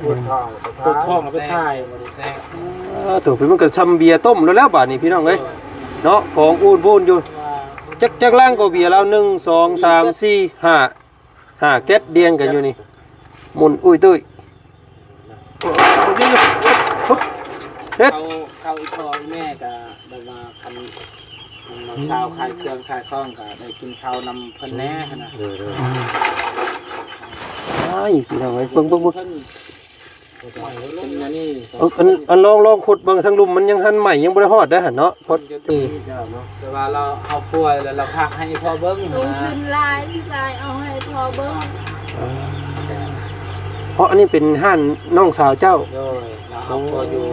ເປີດທ້ອງ ເປີດທ້ອງແລ້ວໄປຖ່າຍ ບໍ່ໄດ້ແຕກ. ເອີ ໂຕ ມັນກໍຊ່ຳເບຍຕົ້ມແລ້ວ ແລ້ວບາດນີ້ພີ່ນ້ອງເອີຍ ເນາະ ກອງອູ່ນພຸ້ນຢູ່. ຈັກ ຈັກລັງກໍເບຍລາວ ໜຶ່ງ ສອງ ສາມ ສີ່ ຫ້າ ຫ້າແກັດ ລຽງກັນຢູ່ນີ້ ໝຸ່ນອຸ້ຍຕຸ້ຍ. ເຮັດ ເຂົາ ເຂົາອີ່ພໍ່ອີ່ແມ່ກໍແບບວ່າ ຄັນ ຄັນວ່າຊາວຂາຍເຄື່ອງຂາຍຂອງກໍໄດ້ກິນເຂົ້ານຳເພິ່ນແດ່ຫັ້ນນະ. ໂດຍ ໂດຍ ອ້າຍ ພີ່ນ້ອງເອີຍ ເບິ່ງ ເບິ່ງ ເບິ່ງ ເພິ່ນ ເອີ ອັນ ອັນລອງ ລອງຂຸດເບິ່ງທາງລຸ່ມ ມັນຍັງທັນໃໝ່ ຍັງບໍ່ໄດ້ຮອດເດ້ຫັ້ນເນາະ. ພໍ ແຕ່ວ່າລາວເອົາຄົວແລ້ວລາວພັກໃຫ້ພໍ່ເບິ່ງ ລົງທຶນຫຼາຍ ຫຼາຍ ເອົາໃຫ້ພໍ່ເບິ່ງ. ເອີ ເພາະອັນນີ້ເປັນຮ້ານນ້ອງສາວເຈົ້າ. ໂດຍ ລາວເອົາຄົວຢູ່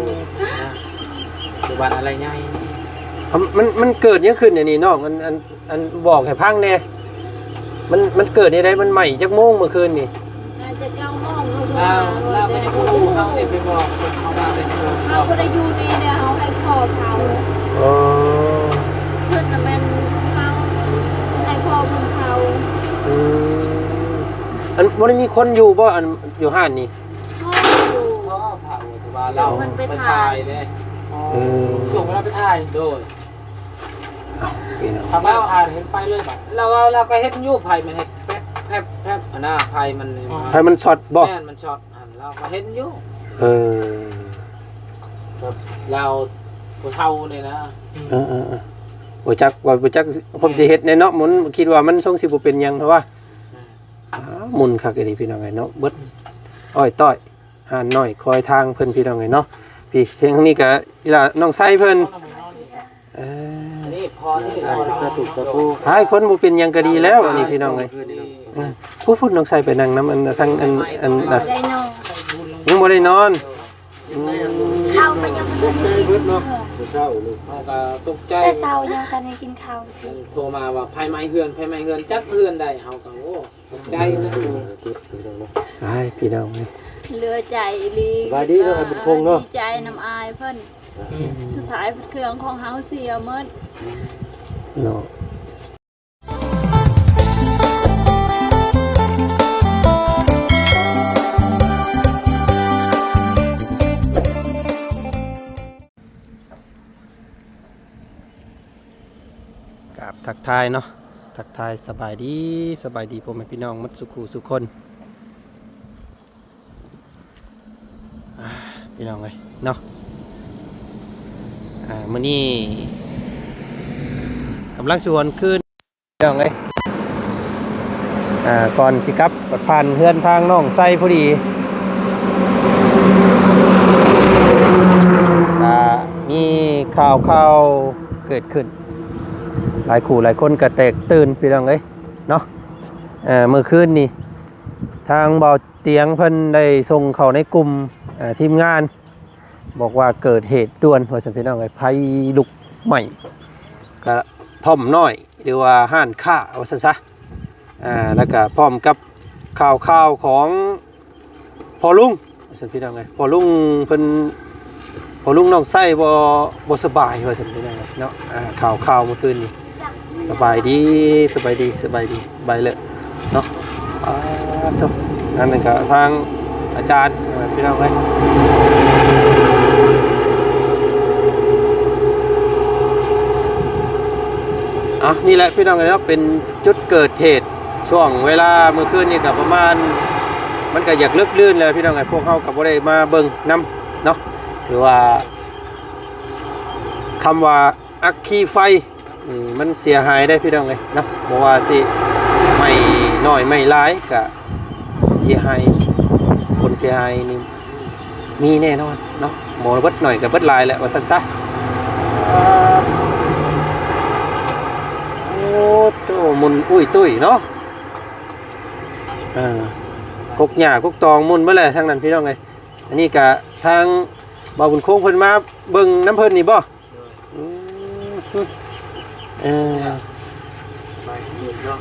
ຢູ່ບ້ານອາໄລໃຫຍ່. ອາ ມັນ ມັນເກີດຫຍັງຂຶ້ນອັນນີ້ນ້ອງ ອັນ ອັນ ອັນບອກໃຫ້ຟັງແດ່ ມັນ ມັນເກີດແນວໃດ? ມັນໄໝ້ຈັກໂມງມື້ຄືນນີ້? ໜ້າຈະເກົ້າໂມງ. ລາວ ລາວເປັນຜູ້ເຮົານີ້ໄປບອກເພິ່ນເຂົ້າມາເປັນຜູ້ ເຮົາບໍ່ໄດ້ຢູ່ນີ້ເດ້ ເຮົາໃຫ້ພໍ່ເຝົ້າ. ອໍ ເພິ່ນນະແມ່ນເຮົາໃຫ້ພໍ່ເພິ່ນເຝົ້າ. ອືມ ອັນ ບໍ່ໄດ້ມີຄົນຢູ່ບໍ່ ອັນ ຢູ່ຮ້ານນີ້? ພໍ່ຢູ່ ພໍ່ເຝົ້າ ແຕ່ວ່າລາວ ເພິ່ນໄປຖ່າຍເດ້. ອໍ ເອີ ຊ່ວງເວລາໄປຖ່າຍ ໂດຍ. ເອົ້າ ພີ່ນ້ອງ ທາງບ້ານຂາຍເຫັນໄຟເລີຍບາດ ລາວວ່າລາວກໍເຫັນຢູ່ ໄຟມັນເຮັດແປັບໆໆ ຫັ້ນນະ ໄຟມັນ ອໍ ໄຟມັນຊັອດບໍ່? ແມ່ນ ມັນຊັອດຫັ້ນ ລາວກໍເຫັນຢູ່. ເອີ ແບບລາວຜູ້ເຖົ້ານີ້ນະ. ເອີໆໆ ບໍ່ຈັກວ່າ ບໍ່ຈັກຄວາມຊິເຮັດແດ່ເນາະ ມັນຄິດວ່າມັນຊົງຊິບໍ່ເປັນຫຍັງ ເພາະວ່າ ແມ່ນ ອ້າ ໝຸ່ນຄັກອີ່ຫຼີ ພີ່ນ້ອງເອີຍເນາະ ເບິດອ້ອຍຕ້ອຍ. ຮ້ານນ້ອຍຄອຍທາງເພິ່ນ ພີ່ນ້ອງເອີຍເນາະ. ພີ່ ທາງນີ້ກະອີ່ຫຼ້ານ້ອງໄຊເພິ່ນ ເອີ ອັນນີ້ພໍນີ້ລະ ຫາຍຄົນບໍ່ເປັນຫຍັງກະດີແລ້ວ ອັນນີ້ພີ່ນ້ອງເອີຍ. ເອີ ຜູ້ພຸ້ນນ້ອງໄຊໄປນັ່ງນຳ ອັນ ທາງ ອັນ ອັນ ໄດ້ນ້ອງ ຍັງບໍ່ໄດ້ນອນ. ອືມ ເຂົ້າກໍຍັງບໍ່ທັນໄດ້ກິນເທື່ອ ເຮົາກໍຕົກໃຈ ແຕ່ເຊົ້າຍັງທັນໄດ້ກິນເຂົ້າ. ໂທມາວ່າໄຟໄໝ້ເຮືອນ ໄຟໄໝ້ເຮືອນ ຈັກເຮືອນໃດ ເຮົາກໍ ໂອ້ ໃຈນະ ອ້າຍ ພີ່ນ້ອງເອີຍ ເຫຼືອໃຈອີ່ຫຼີ. ສະບາຍດີເນາະ ອ້າຍບຸນຄົງເນາະ ດີໃຈນຳອ້າຍເພິ່ນ. ອືມ ສຸດທ້າຍເພິ່ນເຄື່ອງຂອງເຮົາເສຍໝົດເນາະ. ກາບທັກທາຍເນາະ ທັກທາຍສະບາຍດີ ສະບາຍດີພໍ່ແມ່ພີ່ນ້ອງໝົດສູ່ຄູ່ສູ່ຄົນ ອ່າ ພີ່ນ້ອງເອີຍເນາະ. ອ່າ ມື້ນີ້ກຳລັງຊິຫວນຄືນ ພີ່ນ້ອງເອີຍ. ອ່າ ກ່ອນຊິກັບ ກໍຜ່ານເຮືອນທາງນ້ອງໄຊພໍດີ ກະມີຂ່າວໆເກີດຂຶ້ນ ຫຼາຍຄູ່ຫຼາຍຄົນກະແຕກຕື່ນ ພີ່ນ້ອງເອີຍເນາະ. ເອີ ມື້ຄືນນີ້ທາງເບົາຕຽງເພິ່ນໄດ້ສົ່ງເຂົ້າໃນກຸ່ມ ເອີ ທີມງານ ບອກວ່າເກີດເຫດດ່ວນວ່າຊັ້ນ ພີ່ນ້ອງເອີຍ ໄຟລຸກໄໝ້ກະທ່ອມນ້ອຍ ຫຼືວ່າຮ້ານຄ້າວ່າຊັ້ນຊະ. ອ່າ ແລ້ວກະພ້ອມກັບຂ່າວໆຂອງພໍ່ລຸງວ່າຊັ້ນ ພີ່ນ້ອງເອີຍ ພໍ່ລຸງເພິ່ນ ພໍ່ລຸງນ້ອງໄຊບໍ່ ບໍ່ສະບາຍວ່າຊັ້ນ ພີ່ນ້ອງເອີຍເນາະ. ອ່າ ຂ່າວໆມື້ຄືນນີ້ ສະບາຍດີ ສະບາຍດີ ສະບາຍດີ. ໄປເລີຍເນາະ. ອ່າ ໂທ້ ອັນນັ້ນກໍທາງອາຈານ ພີ່ນ້ອງເອີຍ. ອ່ະ ນີ້ແຫຼະ ພີ່ນ້ອງເອີຍເນາະ ເປັນຈຸດເກີດເຫດ ຊ່ວງເວລາມື້ຄືນນີ້ກໍປະມານ ມັນກໍຢາກເລິກລື່ນແລ້ວ ພີ່ນ້ອງເອີຍ. ພວກເຮົາກໍບໍ່ໄດ້ມາເບິ່ງນຳເນາະ ຖືວ່າ ຄຳວ່າອັກຄີໄຟນີ້ມັນເສຍຫາຍເດ້ ພີ່ນ້ອງເອີຍເນາະ. ບໍ່ວ່າຊິໄໝ້ນ້ອຍໄໝ້ຫຼາຍກະເສຍຫາຍ ຜົນເສຍຫາຍນີ້ມີແນ່ນອນເນາະ ບໍ່ເບິດໜ້ອຍກະເບິດຫຼາຍແຫຼະວ່າຊັ້ນຊະ. ໂອ້ໂຕ ໝຸ່ນອຸ້ຍຕຸ້ຍເນາະ. ເອີ ກົກຫຍ້າກົກຕອງໝຸ່ນເບິດແຫຼະທາງນັ້ນ ພີ່ນ້ອງເອີຍ. ອັນນີ້ກະທາງບ່າວບຸນຄົງເພິ່ນມາເບິ່ງນຳເພິ່ນນີ້ບໍ່? ໂດຍ ອືມ ເອີ ໄປເນາະ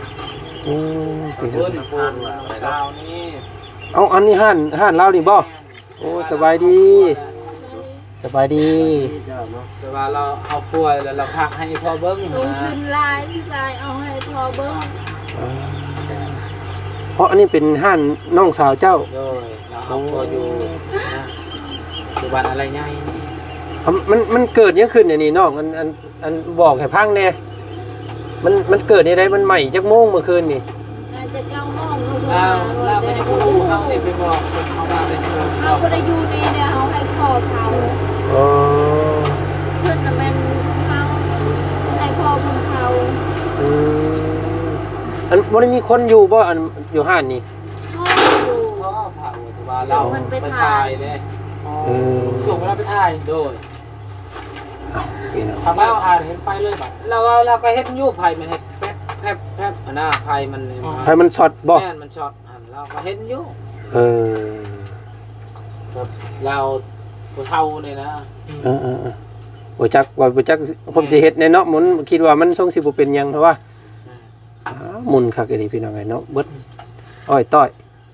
ອືມ ເປັນ ເພິ່ນ ເພິ່ນ ເອົາ ອັນນີ້ຮ້ານ ຮ້ານລາວນີ້ບໍ່? ແມ່ນ ໂອ້ ສະບາຍດີ ສະບາຍດີ. ເຈົ້າເນາະ ແຕ່ວ່າລາວເອົາຄົວແລ້ວລາວພັກໃຫ້ພໍ່ເບິ່ງ ລົງທຶນຫຼາຍ ຫຼາຍ ເອົາໃຫ້ພໍ່ເບິ່ງ. ອ່າ ເພາະອັນນີ້ເປັນຮ້ານນ້ອງສາວເຈົ້າ. ໂດຍ ລາວເອົາຜົວຢູ່ນະ ຢູ່ບ້ານອາໄລໃຫຍ່ນີ້. ອາ ມັນ ມັນເກີດຫຍັງຂຶ້ນອັນນີ້ນ້ອງ? ອັນ ອັນ ອັນບອກໃຫ້ຟັງແດ່ ມັນ ມັນເກີດແນວໃດ? ມັນໄໝ້ຈັກໂມງມື້ຄືນນີ້? ໜ້າຈະເກົ້າໂມງ ລາວ ລາວກໍຍັງບໍ່ຮູ້ ເຮົາໄດ້ໄປບອກເພິ່ນ ເຮົາວ່າໄປເພິ່ນ ເຮົາບໍ່ໄດ້ຢູ່ນີ້ເດ້ ເຮົາໃຫ້ພໍ່ເຝົ້າ. ອໍ ເພິ່ນນະແມ່ນເຮົາໃຫ້ພໍ່ເພິ່ນເຝົ້າ. ອືມ ອັນບໍ່ໄດ້ມີຄົນຢູ່ບໍ່ ອັນຢູ່ຮ້ານນີ້? ພໍ່ຢູ່ ພໍ່ເຝົ້າ ແຕ່ວ່າລາວໄປຖ່າຍເດ້. ອໍ ເອີ ສົ່ງເວລາໄປຖ່າຍ. ໂດຍ ເອົ້າ ພີ່ນ້ອງ ຖ້າບໍ່ໄດ້ຖ່າຍເຫັນໄຟເລີຍບາດ. ລາວວ່າລາວກໍເຫັນຢູ່ ໄຟມັນເຮັດແປັບໆໆຫັ້ນນະ ໄຟມັນ ອໍ ໄຟມັນຊັອດບໍ່? ແມ່ນ ມັນຊັອດຫັ້ນ ລາວກໍເຫັນຢູ່. ເອີ ແບບລາວຜູ້ເຖົ້ານີ້ນະ. ອືມ ເອີໆໆ ບໍ່ຈັກວ່າ ບໍ່ຈັກຄວາມ ແມ່ນ ຊິເຮັດແດ່ເນາະ ມັນຄິດວ່າມັນຊົງຊິບໍ່ເປັນຫຍັງ ເພາະວ່າ ອ່າ ໝຸ່ນຄັກອີ່ຫຼີພີ່ນ້ອງເອີຍເນາະ ເບິດອ້ອຍຕ້ອຍ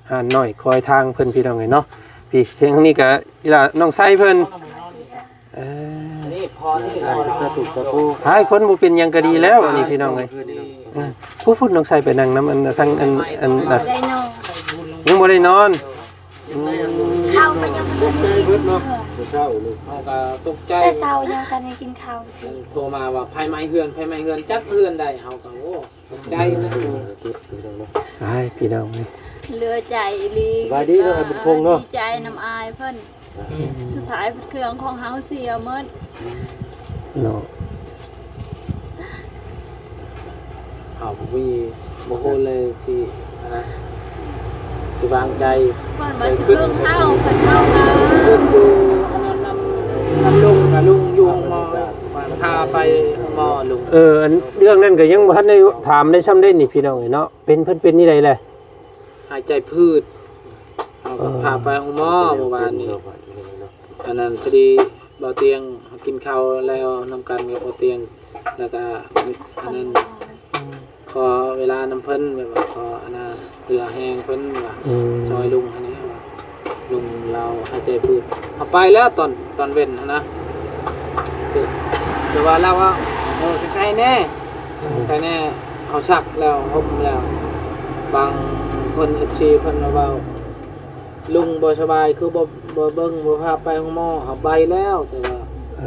ຮ້ານນ້ອຍຄອຍທາງເພິ່ນພີ່ນ້ອງເອີຍເນາະ. ພີ່ ທາງນີ້ກະອີ່ຫຼ້ານ້ອງໄຊເພິ່ນ ເອີ ອັນນີ້ພໍ່ນີ້ ຫຼາຍກະຕຸກກະປູ ຫຼາຍຄົນບໍ່ເປັນຫຍັງກະດີແລ້ວ ອັນນີ້ພີ່ນ້ອງເອີຍ. ເອີ ຜູ້ພຸ້ນນ້ອງໄຊໄປນັ່ງນຳ ອັນ ທາງ ອັນ ອັນ ຍັງບໍ່ໄດ້ນອນ ຍັງບໍ່ໄດ້ນອນ. ອືມ ເຂົ້າກໍຍັງບໍ່ທັນໄດ້ກິນເທື່ອ ເຮົາກໍຕົກໃຈ ແຕ່ເຊົ້າຍັງບໍ່ທັນໄດ້ກິນເຂົ້າ. ໂທມາວ່າໄຟໄໝ້ເຮືອນ ໄຟໄໝ້ເຮືອນ ຈັກເຮືອນໃດ ເຮົາກໍ ໂອ້ ຕົກໃຈນະ. ອ້າຍ ພີ່ນ້ອງເອີຍ ເຫຼືອໃຈອີ່ຫຼີ. ສະບາຍດີເນາະ ອ້າຍບຸນຄົງເນາະ ດີໃຈນຳອ້າຍເພິ່ນ. ອືມ ສຸດທ້າຍເຄື່ອງຂອງເຮົາເສຍໝົດເນາະ. ເຮົາບໍ່ມີ ບໍ່ຮູ້ເລີຍຊິ ອັນນັ້ນ ຊິວາງໃຈ. ເພິ່ນວ່າຊິເບິ່ງເຮົາ ເພິ່ນເວົ້າວ່າ ເພິ່ນຢູ່ອັນນັ້ນນຳ ນຳລຸງນະ ລຸງຢູ່ໂຮງໝໍ ພາໄປໂຮງໝໍລຸງ. ເອີ ອັນເລື່ອງນັ້ນກໍຍັງບໍ່ທັນໄດ້ຖາມໄດ້ຊ້ຳເດ້ນີ້ ພີ່ນ້ອງເອີຍເນາະ. ເປັນ ເພິ່ນເປັນແນວໃດແຫຼະ? ຫາຍໃຈຜືດ ເຮົາກໍ ເອີ ພາໄປໂຮງໝໍມື້ວານນີ້. ອັນນັ້ນພໍດີບ່າວຕຽງ ເຮົາກິນເຂົ້າແລ້ວນຳກັນກັບບ່າວຕຽງ ແລ້ວກໍອັນນັ້ນ ຂໍເວລານຳເພິ່ນ ແບບວ່າຂໍອັນນ່າເຫື່ອແຮງເພິ່ນວ່າ ອືມ ຊ່ອຍລຸງຫັ້ນແຫຼະ ວ່າລຸງລາວຫາຍໃຈຜືດ. ເຮົາໄປແລ້ວຕອນ ຕອນເວັນຫັ້ນນະ ແຕ່ວ່າລາວວ່າ ເອີ ໄຄແນ່ ອືມ ໄຄແນ່ ເຮົາຊັກແລ້ວ ຫົ່ມແລ້ວ. ບາງຄົນ ເອັຟຊີ ເພິ່ນມາເວົ້າ ລຸງບໍ່ສະບາຍ ຄືບໍ່ ບໍ່ເບິ່ງ ບໍ່ພາໄປໂຮງໝໍ. ເຮົາໄປແລ້ວ ແຕ່ວ່າ ເ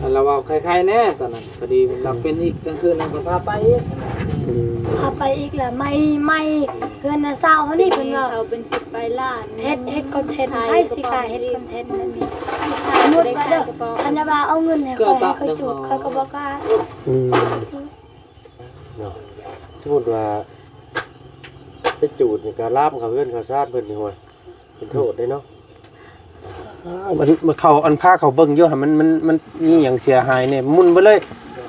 ອີໆ ລາວເວົ້າໄຄໆແນ່ຕອນນັ້ນ ພໍດີລາວເປັນອີກ ກາງຄືນເຮົາກໍພາໄປອີກ. ອືມ ພາໄປອີກລະ ໄໝ້ ໄໝ້ເຮືອນນ້າສາວເຮົານີ້ ເພິ່ນວ່າ ເຂົາເປັນສິບປາຍລ້ານ ເຮັດ ເຮັດຄອນເທັນ ໃຜຊິກ້າເຮັດຄອນເທັນແບບນີ້? ສົມມຸດວ່າເດີ ຄັນວ່າເອົາເງິນໃຫ້ຂ້ອຍ ໃຫ້ຂ້ອຍຈູດ ຂ້ອຍກໍບໍ່ກ້າ. ອືມ ເນາະ ສົມມຸດວ່າໄປຈູດນີ້ກໍລາມເຂົ້າເຮືອນເຂົ້າຊານເພິ່ນນີ້ ໂຫຍ ເປັນໂທດເດ້ເນາະ. ອ່າ ມັນ ມັນເຂົ້າ ອັນພາເຂົ້າເບິ່ງຢູ່ຫັ້ນ ມັນ ມັນ ມັນມີຫຍັງເສຍຫາຍແດ່? ໝຸ່ນເບິດເລີຍ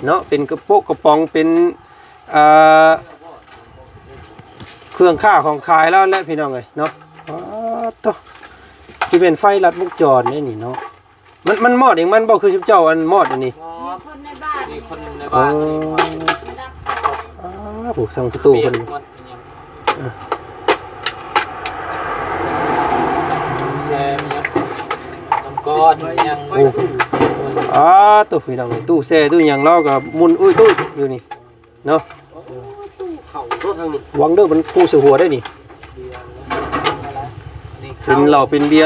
ເນາະ ເປັນກະໂປະກະປ໋ອງ ເປັນ ອ່າ ເຄື່ອງຄ້າຂອງຂາຍລາວແຫຼະ ພີ່ນ້ອງເອີຍເນາະ. ປາດໂທ້ ຊິແມ່ນໄຟລັດວົງຈອນເດ້ນີ້ເນາະ. ມັນ ມັນມອດເອງມັນບໍ່ ຄືຊຸມເຈົ້າອັນມອດອັນນີ້? ມີຄົນໃນບ້ານ ມີຄົນໃນບ້ານນີ້ມອດ. ອໍ ອ່າ ຜູ້ທາງປະຕູເພິ່ນ ແຊ່ມີຫຍັງ ນ້ຳກ້ອນມີຫຍັງ. ໂອ້ ອ່າ ໂທ້ ພີ່ນ້ອງເອີຍ ຕູ້ແຊ່ຕູ້ຫຍັງລາວກໍໝຸ່ນອຸ້ຍຕຸ້ຍຢູ່ນີ້. ເນາະ ຕູ້ເຂົ້າໂຕທາງນີ້ ຫວັງເດີ ມັນຄູ່ໃສ່ຫົວໄດ້ນີ້ ເປັນເຫຼົ້າເປັນເບຍ.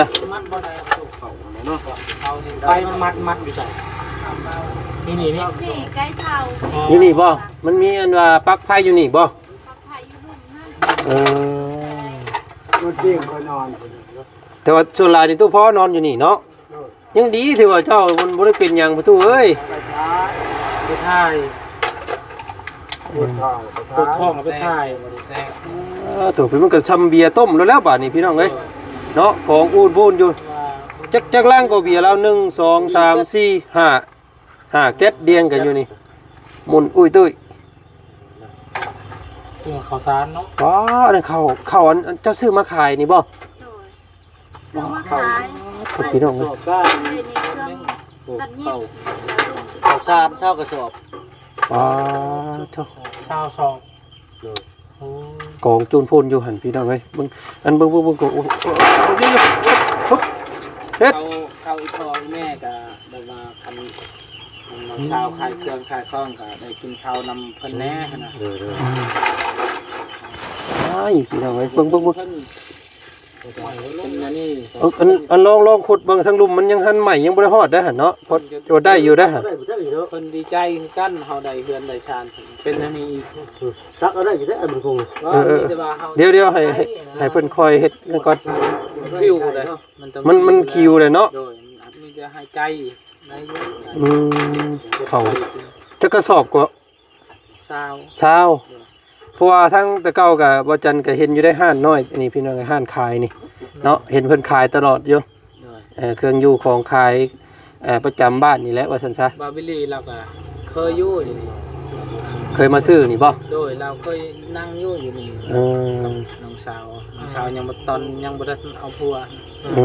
ໄຟມັນມັດ ມັດຢູ່ໃສ? ນີ້ ນີ້ ນີ້ ນີ້ໃກ້ເສົາ. ອໍ ຢູ່ນີ້ບໍ່? ມັນມີອັນວ່າປັກໄຟຢູ່ນີ້ບໍ່? ປັກໄຟຢູ່ລຸ່ມນັ້ນ. ເອີ ມັນເປັນຂ້ອຍນອນ ແຕ່ວ່າສ່ວນຫຼາຍນີ້ຕູ້ພໍ່ນອນຢູ່ນີ້ເນາະ. ຍັງດີທີ່ວ່າເຈົ້າມັນບໍ່ໄດ້ເປັນຫຍັງພໍ່ຕູ້ເອີຍ. ໄປຖ່າຍ ໄປຖ່າຍ ເອີ ປົດທ້ອງ ໄປຖ່າຍ ເອີ ໂຕ ມັນກໍຊ່ຳເບຍຕົ້ມແລ້ວ ແລ້ວບາດນີ້ພີ່ນ້ອງເອີຍ ເນາະ ກອງອູນບູນຢູ່. ຈັກ ຈັກລັງກໍເບຍລາວ ໜຶ່ງ ສອງ ສາມ ສີ່ ຫ້າ ຫ້າແກັດ ລຽງກັນຢູ່ນີ້ ໝຸ່ນອຸ້ຍຕຸ້ຍ. ເຄື່ອງເຂົ້າສານເນາະ. ອໍ ອັນນັ້ນເຂົ້າ ເຂົ້າອັນ ອັນເຈົ້າຊື້ມາຂາຍນີ້ບໍ່? ໂດຍ. ຊື້ມາຂາຍ ອໍ ພີ່ນ້ອງເອີຍ ໄດ້ນີ້ເຄື່ອງຕັດຫຍິບ ເຂົ້າ ເຂົ້າສານຊາວກະສອບ. ປາດໂທ້ ຊາວສອບ. ໂດຍ. ໂອ້ ກອງຈູນໂພນຢູ່ຫັ້ນພີ່ນ້ອງເອີຍ ເບິ່ງ ອັນເບິ່ງ ເບິ່ງ ເບິ່ງ ໂອ້ ໂອ້ ເຮັດ ເຂົ້າ ເຂົ້າອີ່ພໍ່ອີ່ແມ່ກະແບບວ່າ ຄັນ ຄັນວ່າຊາວຂາຍເຄື່ອງຂາຍຂອງກໍໄດ້ກິນເຂົ້ານຳເພິ່ນແດ່ຫັ້ນນະ. ໂດຍ ໂດຍ. ອືມ ອ້າຍ ພີ່ນ້ອງເອີຍ ເບິ່ງ ເບິ່ງ ເບິ່ງ ເພິ່ນ ເປັນອັນນີ້ ເອີ ອັນ ອັນລອງ ລອງຂຸດເບິ່ງທາງລຸ່ມ ມັນຍັງຫັ້ນໃໝ່ ຍັງບໍ່ໄດ້ຮອດເດ້ຫັ້ນເນາະ ພໍ ໂອ້ ໄດ້ຢູ່ເດ້ຫັ້ນ ໄດ້ບໍ່ຈັກອີກເນາະ ເພິ່ນດີໃຈຄືກັນ ເຮົາໄດ້ເຮືອນໄດ້ຊານ ເປັນອັນນີ້ອີກ ຕັກເອົາໄດ້ຢູ່ເດ້ ອັນມັນຄົງ ເອີ ເອີ ມີແຕ່ວ່າເຮົາ ດຽວ ດຽວໃຫ້ ໃຫ້ ໃຫ້ເພິ່ນຄ່ອຍເຮັດນັ້ນກ່ອນ ຄິວເດ້ ມັນຕ້ອງ ມັນ ມັນຄິວເດ້ເນາະ ໂດຍ ມີແຕ່ຫາຍໃຈ ອືມ ເຂົ້າຈັກກະສອບກໍ ຊາວ ຊາວ ໂດຍ ເພາະວ່າທັງແຕ່ເກົ່າກະ ບໍ່ຈັນກະເຫັນຢູ່ໄດ໋ ຮ້ານນ້ອຍ ອັນນີ້ພີ່ນ້ອງ ຮ້ານຂາຍນີ້ເນາະ ເຫັນເພິ່ນຂາຍຕະຫຼອດຢູ່ ໂດຍ ເອີ ເຄື່ອງຢູ່ຂອງຂາຍ ເອີ ປະຈຳບ້ານນີ້ແຫຼະ ວ່າຊັ້ນຊະ ບາບິລີລາວກະເຄີຍຢູ່ ຢູ່ນີ້ ເຄີຍມາຊື້ນີ້ບໍ່? ໂດຍ ລາວເຄີຍນັ່ງຢູ່ ຢູ່ນີ້ ເອີ ກັບນ້ອງສາວ ນ້ອງສາວຍັງບໍ່ ຕອນຍັງບໍ່ທັນເອົາຜົວ ເອີ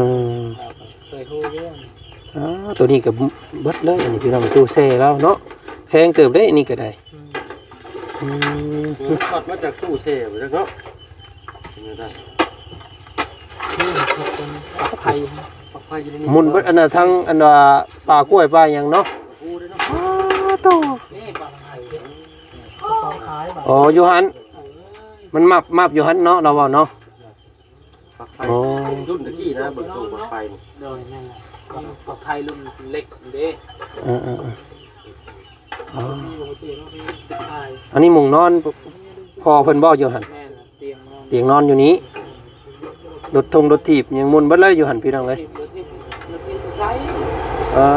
ລາວກະເຄີຍຮູ້ຢູ່ ອ່າ ໂຕນີ້ກໍເບິດເລີຍ ອັນນີ້ພີ່ນ້ອງ ຕູ້ແຊ່ລາວເນາະ ແພງເຕີບເດ້ ອັນນີ້ກໍໄດ້ ອືມ ອືມ ໂອ້ ຄັດມາຈາກຕູ້ແຊ່ພຸ້ນເນາະ ປັກໄຜ່ ປັກໄຜ່ຢູ່ໃນນີ້ ໝຸ່ນເບິດ ອັນນ່າ ທັງອັນວ່າປ່າກ້ວຍປ່າຫຍັງເນາະ ໂອ້ ເດ້ເນາະ ອ້າໂຕ ນີ້ປັກໄຜ່ ອໍ ຢູ່ຫັ້ນ ມັນມັບ ມັບຢູ່ຫັ້ນເນາະ ລາວເວົ້າເນາະ ປັກໄຟ ອໍ ລຸ້ນຕະກີ້ນະ ເບິ່ງຊົງປັກໄຟນີ້ ໂດຍ ແມ່ນແຫຼະ ປັກໄຟລຸ້ນເລັກເດ້ ເອີໆໆ ອໍ ອັນນີ້ມຸ້ງນອນພໍ່ເພິ່ນບໍ່ຢູ່ຫັ້ນ? ແມ່ນ ຕຽງນອນ ຕຽງນອນຢູ່ນີ້ ລົດທົງລົດຖີບຍັງໝຸ່ນເບິດເລີຍຢູ່ຫັ້ນ ພີ່ນ້ອງເອີຍ ລົດຖີບ ລົດຖີບໃຊ້ ເອີ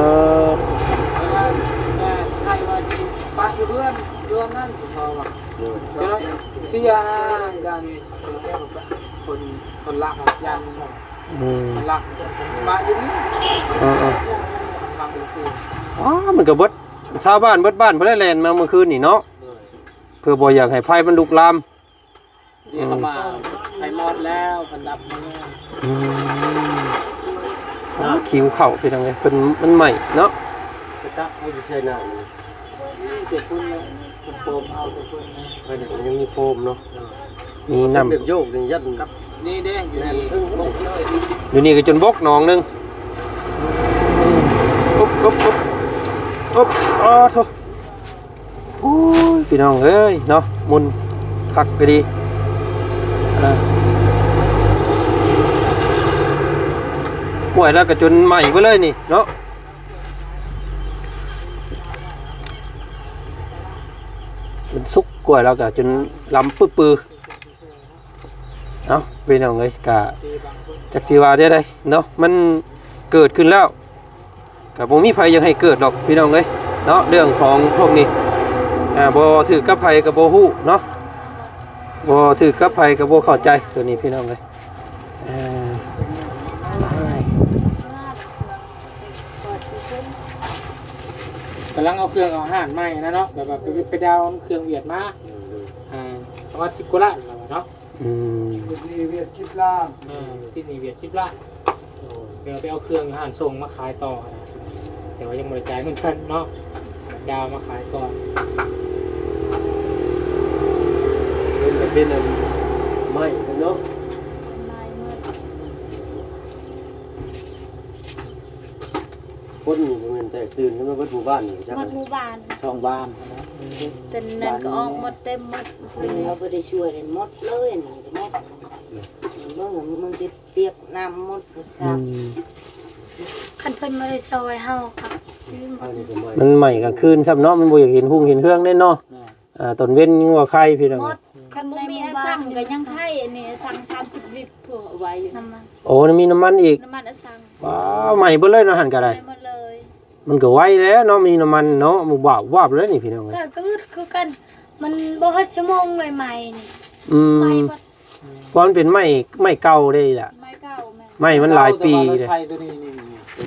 ແຕ່ວ່າ ແຕ່ໃຫ້ວ່າຊິປະຢູ່ເຮືອນ ເຮືອນນັ້ນ ເພາະວ່າ ໂດຍ ເສຍນະ ຢ້ານ ຄົນ ຄົນລັກຢ້ານ ອືມ ຄົນລັກປະຢູ່ນີ້ ເອີໆ ທາງອື່ນ ອໍ ມັນກໍເບິດ ຊາວບ້ານເບິດບ້ານເພິ່ນແລ່ນມາມື້ຄືນນີ້ເນາະ ໂດຍ ເພື່ອບໍ່ຢາກໃຫ້ໄຟມັນລຸກລາມ ດຽວເຂົາມາ ອືມ ໄຟມອດແລ້ວ ເພິ່ນດັບມາ ອືມ ອໍ ຂິງເຂົ້າ ພີ່ນ້ອງເອີຍ ເພິ່ນ ມັນໄໝ້ເນາະ ໄປຕັກເອົາຢູ່ໃສ່ນ້ຳ ນີ້ແຕ່ພຸ້ນແຫຼະ ເພິ່ນໂປມເອົາແຕ່ພຸ້ນນະ ໄປນີ້ມັນຍັງມີໂຟມເນາະ ມີນ້ຳ ເປັນໂຍກນີ້ຍັດ ນີ້ເດ້ ຢູ່ນີ້ບົກເລີຍ ຢູ່ນີ້ກໍຈົນບົກໜອງໜຶ່ງ ອຶບ ອຶບ ອຶບ ອຶບ ອໍ ໂທ້ ໂອ້ຍ ພີ່ນ້ອງເອີຍເນາະ ໝຸ່ນຄັກກໍດີ ອ່າ ກ້ວຍລາວກໍຈົນໄໝ້ເບິດເລີຍນີ້ເນາະ ມັນສຸກ ກ້ວຍລາວກໍຈົນລຳປຶບປຶ ເອົ້າ ພີ່ນ້ອງເອີຍ ກະຈັກຊິວ່າແນວໃດເນາະ ມັນເກີດຂຶ້ນແລ້ວ ກະບໍ່ມີໃຜຢາກໃຫ້ເກີດດອກ ພີ່ນ້ອງເອີຍເນາະ ເລື່ອງຂອງພວກນີ້ ອ່າ ບໍ່ຖືກກັບໃຜກໍບໍ່ຮູ້ເນາະ ບໍ່ຖືກກັບໃຜກໍບໍ່ເຂົ້າໃຈ ໂຕນີ້ ພີ່ນ້ອງເອີຍ ອ່າ ກຳລັງເອົາເຄື່ອງເອົາຫານໃໝ່ນະເນາະ ແບບວ່າໄປ ໄປດາວເຄື່ອງຫວຽດມາ ອ່າ ປະມານສິບກວ່າລ້ານແລ້ວເນາະ ອືມ ຕິດໜີ້ຫວຽດສິບລ້ານ ເອີ ຕິດໜີ້ຫວຽດສິບລ້ານ ໂດຍ ແຕ່ວ່າໄປເອົາເຄື່ອງຢູ່ຮ້ານສົ່ງມາຂາຍຕໍ່ນະ ແຕ່ວ່າຍັງບໍ່ໄດ້ຈ່າຍເງິນເພິ່ນເນາະ ດາວມາຂາຍກ່ອນ ເປັນ ເປັນອັນໃໝ່ເນາະ ເປັນໄມ້ໝົດ ຄົນນີ້ບໍ່ແມ່ນແຕກຕື່ນກັນມາເບິດໝູ່ບ້ານນີ້ຈັກ ເບິດໝູ່ບ້ານ ສອງບ້ານ ເອີ ແຕ່ນັ້ນກໍອອກໝົດເຕັມໝົດ ເພິ່ນ ເຮົາບໍ່ໄດ້ຊ່ວຍເລີຍ ໝົດເລີຍ ອັນນີ້ກໍໝົດ ເບິ່ງ ເບິ່ງຕິດປຽກນ້ຳໝົດ ບໍ່ຊາບ ອືມ ຄັນເພິ່ນບໍ່ໄດ້ຊ່ອຍເຮົາກໍ ມັນໄໝ້ກາງຄືນຊ້ຳເນາະ ມັນບໍ່ຢາກເຫັນຮຸ່ງເຫັນເຮືອງເດ້ເນາະ ອ່າ ຕອນເວັນຍັງວ່າໄຄ ພີ່ນ້ອງ ໝົດ ຄັນໃນໝູ່ບ້ານກໍຍັງໄຄ ອັນນີ້ສັງສາມສິບລິດ ໂອ້ ນ້ຳມັນ ໂອ້ ມີນ້ຳມັນອີກ ນ້ຳມັນອະສັງ ວ້າວ ໄໝ້ເບິດເລີຍເນາະ ຫັ້ນກໍໄດ້ ໄໝ້ໝົດເລີຍ ມັນກໍໄວແລ້ວເນາະ ມີນ້ຳມັນເນາະ ມັນວາບໆເລີຍນີ້ ພີ່ນ້ອງເອີຍ ກໍ ກໍອຶດຄືກັນ ມັນບໍ່ຮອດຊົ່ວໂມງເລີຍໄໝ້ນີ້ ອືມ ໄໝ້ເບິດ ເພາະມັນເປັນໄມ້ ໄມ້ເກົ່າເດ້ລະ ໄມ້ເກົ່າ ໄມ້ມັນຫຼາຍປີເດ້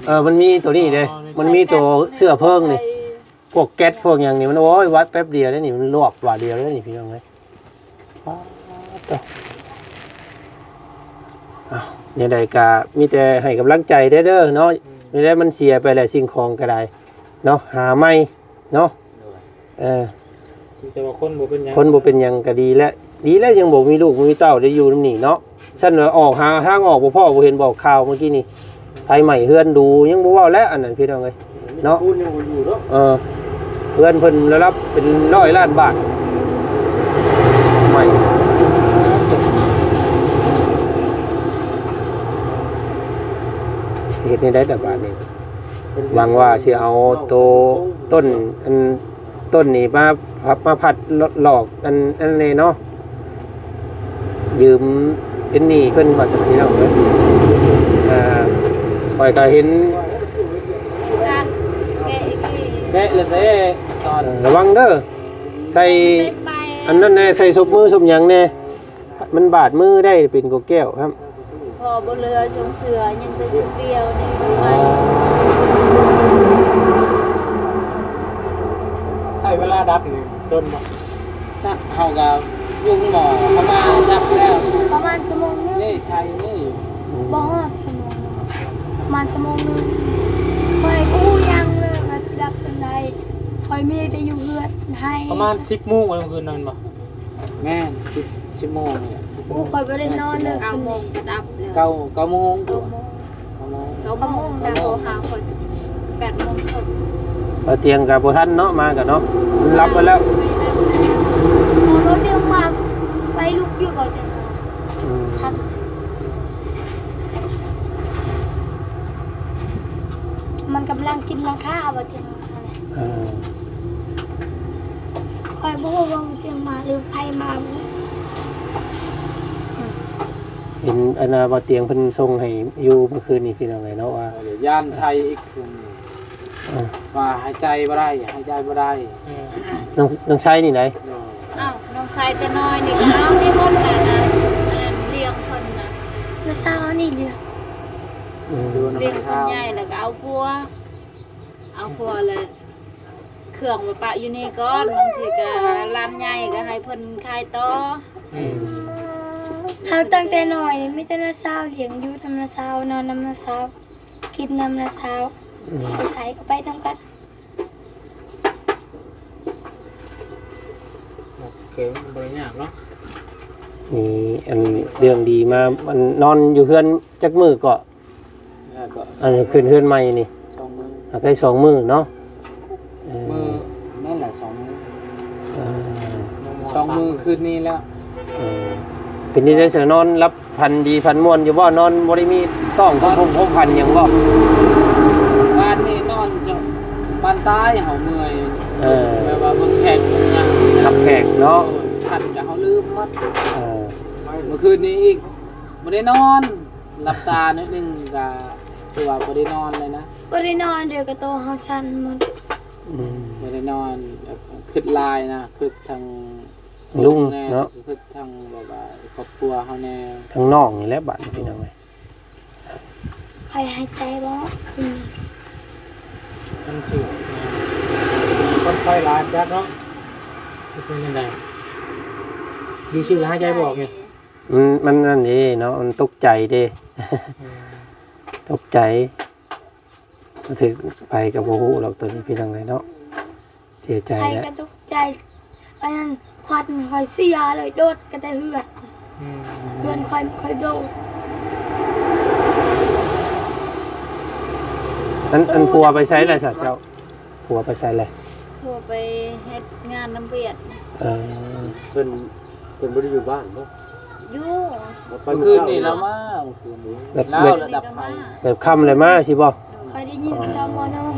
ເອີ ມັນມີໂຕນີ້ເດ້ ມັນມີໂຕເຊື້ອເພີງນີ້ ພວກແກັດພວກຫຍັງນີ້ ມັນ ໂອ້ຍ ວັດແປັບດຽວເດ້ນີ້ ມັນລວບວາດດຽວເດ້ນີ້ ພີ່ນ້ອງເອີຍ ປາດໂທ້ ອ້າວ ແນວໃດກໍມີແຕ່ໃຫ້ກຳລັງໃຈແດ່ເດີເນາະ ອືມ ແນວໃດມັນເສຍໄປແລ້ວ ສິ່ງຂອງກໍໄດ້ເນາະ ຫາໃໝ່ເນາະ ໂດຍ ເອີ ມີແຕ່ວ່າຄົນບໍ່ເປັນຫຍັງ ຄົນບໍ່ເປັນຫຍັງກໍດີແລ້ວ ດີແລ້ວຍັງບໍ່ມີລູກບໍ່ມີເຕົ້າໄດ້ຢູ່ນຳນີ້ເນາະ ຊັ້ນວ່າອອກຫາທາງອອກບໍ່ພໍ້ ບໍ່ເຫັນບອກຂ່າວເມື່ອກີ້ນີ້ ໄຟໄໝ້ເຮືອນດູ ຍັງບໍ່ເວົ້າແລ້ວ ອັນນັ້ນ ພີ່ນ້ອງເອີຍ ເນາະ ເຮືອນຍັງບໍ່ຢູ່ເນາະ ເອີ ເຮືອນເພິ່ນລະດັບເປັນຮ້ອຍລ້ານບາດ ໄໝ້ ເຮັດແນວໃດລະບາດນີ້? ຫວັງວ່າຊິເອົາໂຕຕົ້ນ ອັນ ຕົ້ນນີ້ມາ ມາພັດຫຼອກ ອັນ ອັນນີ້ເນາະ ຢືມເປັນໜີ້ເພິ່ນວ່າຊັ້ນພີ່ນ້ອງເອີຍ. ອ່າ ຂ້ອຍກໍເຫັນ ແກະແລ້ວເດ້ຕອນ ລະວັງເດີ ໃສ່ອັນນັ້ນແດ່ ໃສ່ສົບມືສົບຫຍັງແດ່ ມັນບາດມືໄດ້ ເປັນກົກແກ້ວຄັບ. ພໍບໍ່ເຫຼືອຊົງເສືອ ຍັງແຕ່ຊຸດດຽວນີ້ເບິ່ງໄວ້. ໃຊ້ເວລາດັບນີ້ດົນບໍ່? ເຮົາກໍຢູ່ໂຮງໝໍປະມານດັບແລ້ວ ປະມານຊົ່ວໂມງໜຶ່ງ ນີ້ໃຊ້ນີ້ ບໍ່ຮອດຊົ່ວໂມງໜຶ່ງ ປະມານຊົ່ວໂມງໜຶ່ງ. ຂ້ອຍບໍ່ຮູ້ຫຍັງເລີຍວ່າຊິດັບປານໃດ ຂ້ອຍມີແຕ່ຢູ່ເຮືອນໃຫ້ ປະມານສິບໂມງມື້ຄືນນັ້ນບໍ່? ແມ່ນ ສິບ ສິບໂມງນີ້ແຫຼະ. ໂອ້ ຂ້ອຍບໍ່ໄດ້ນອນເລີຍຄືນນີ້ ເກົ້າໂມງກໍດັບແລ້ວ ເກົ້າ ເກົ້າໂມງ ເກົ້າໂມງ ເກົ້າໂມງ ເກົ້າໂມງ ແຕ່ໂທຫາຂ້ອຍແປດໂມງເຄິ່ງ. ບ່າວຕຽງກໍບໍ່ທັນເນາະ ມາກໍເນາະ ມັນຫຼັບໄປແລ້ວ. ເອົາລົດຕຽງມາ ໄຟລຸກຢູ່ ບ່າວຕຽງ ອືມ ທັນ ມັນກຳລັງກິນຫຼັງຄາ ບ່າວຕຽງ. ເອີ ຂ້ອຍບໍ່ຮູ້ວ່າມັນຕຽງມາ ຫຼືໃຜມາ. ເຫັນອັນນ່າ ບ່າວຕຽງເພິ່ນສົ່ງໃຫ້ຢູ່ມື້ຄືນນີ້ ພີ່ນ້ອງເອີຍເນາະ ວ່າ ເອີ ຢ້ານໄທອີກ ເອີ ວ່າຫາຍໃຈບໍ່ໄດ້ ຫາຍໃຈບໍ່ໄດ້. ເອີ ນ້ອງ ນ້ອງໄຊນີ້ໃດ? ເອີ ອ້າວ ນ້ອງໄຊແຕ່ນ້ອຍນີ້ກໍເອົານິມົນແຫຼະນະ ອັນນັ້ນລ້ຽງເພິ່ນນະ ນ້າສາວເຮົານີ້ລ້ຽງ ອືມ ລ້ຽງເພິ່ນໃຫຍ່ແລ້ວກໍເອົາຜົວ ເອົາຜົວແລ້ວ ເຄື່ອງໄປປະຢູ່ນີ້ກ່ອນ ບາງທີກໍຫຼານໃຫຍ່ກໍໃຫ້ເພິ່ນຂາຍຕໍ່. ອືມ ເຮົາຕັ້ງແຕ່ນ້ອຍນີ້ມີແຕ່ນ້າສາວລ້ຽງ ຢູ່ນຳນ້າສາວ ນອນນຳນ້າສາວ ກິນນຳນ້າສາວ. ອືມ ໄປໃສກໍໄປນຳກັນ ໂອເຄ ບໍ່ໄດ້ຍາກເນາະ. ນີ້ ອັນເລື່ອງດີມາ ອັນນອນຢູ່ເຮືອນຈັກມື້ເກາະ? ແລ້ວກໍ ອັນຂຶ້ນເຮືອນໃໝ່ນີ້ ສອງມື້ ຫາກໄດ້ສອງມື້ເນາະ. ເອີ ມື້ນັ້ນແຫຼະ ສອງມື້ ເອີ ສອງມື້ຄືນນີ້ແລ້ວ. ເອີ ເປັນຈັ່ງໃດຊະ ນອນຫຼັບຝັນດີຝັນມ່ວນຢູ່ບໍ່? ນອນບໍ່ໄດ້ມີຕ້ອງ ນອນ ຜົມຜົນຜັນຫຍັງບໍ່? ວານນີ້ນອນຈະປານຕາຍ ເຮົາເມື່ອຍ. ເອີ ແບບວ່າເບິ່ງແຂກເບິ່ງຫຍັງ ຮັບແຂກເນາະ. ໂອ້ຍ ພັນກໍເຮົາລືມໝົດ. ເອີ ເມື່ອຄືນນີ້ອີກ ບໍ່ໄດ້ນອນ ຫຼັບຕາໜ້ອຍໜຶ່ງກໍຄືວ່າບໍ່ໄດ້ນອນເລີຍນະ ບໍ່ໄດ້ນອນ ດຽວກໍໂຕເຮົາສັ່ນໝົດ. ອືມ ບໍ່ໄດ້ນອນ ແບບຄິດຫຼາຍນະ ຄິດທັງ ລຸງແດ່ເນາະ ຄິດທັງແບບວ່າຄອບຄົວເຮົາແດ່ ທັງນ້ອງນີ້ແຫຼະບາດນີ້ ໂດຍ ພີ່ນ້ອງເອີຍ. ຂ້ອຍຫາຍໃຈບໍ່ອອກຄືນນີ້ ມັນຖືກ ຄົນໄຂ້ຫຼາຍຈັກເນາະ ເປັນຈັ່ງໃດ ຢູ່ຊື່ຫາຍໃຈບໍ່ອອກນີ້. ມັນ ມັນນັ້ນເດ້ເນາະ ມັນຕົກໃຈເດ້ ອືມ ຕົກໃຈ ຖືກໃຜກໍບໍ່ຮູ້ດອກໂຕນີ້ ພີ່ນ້ອງເອີຍເນາະ ເສຍໃຈແຫຼະ ໃຜກໍຕົກໃຈ. ອັນນັ້ນ ຂວັນຂ້ອຍເສຍເລີຍ ໂດດກັນແຕ່ເຮືອນ ອືມ ເຮືອນຂ້ອຍ ຂ້ອຍໂດດ. ອັນ ອັນຜົວໄປໃສລະຊະເຈົ້າ? ຜົວໄປໃສແຫຼະ? ຜົວໄປເຮັດງານນຳວຽດ. ເອີ ເພິ່ນ ເພິ່ນບໍ່ໄດ້ຢູ່ບ້ານບໍ່? ຢູ່ ໄປມື້ເຊົ້ານີ້ລາວມາ ມື້ຄືນນີ້ ແບບ ລາວລະດັບໄຟ ແບບຄ່ຳແລ້ວມາຊີ້ບໍ່? ໂດຍ ຂ້ອຍໄດ້ຍິນຊາວໝໍນ້ອງ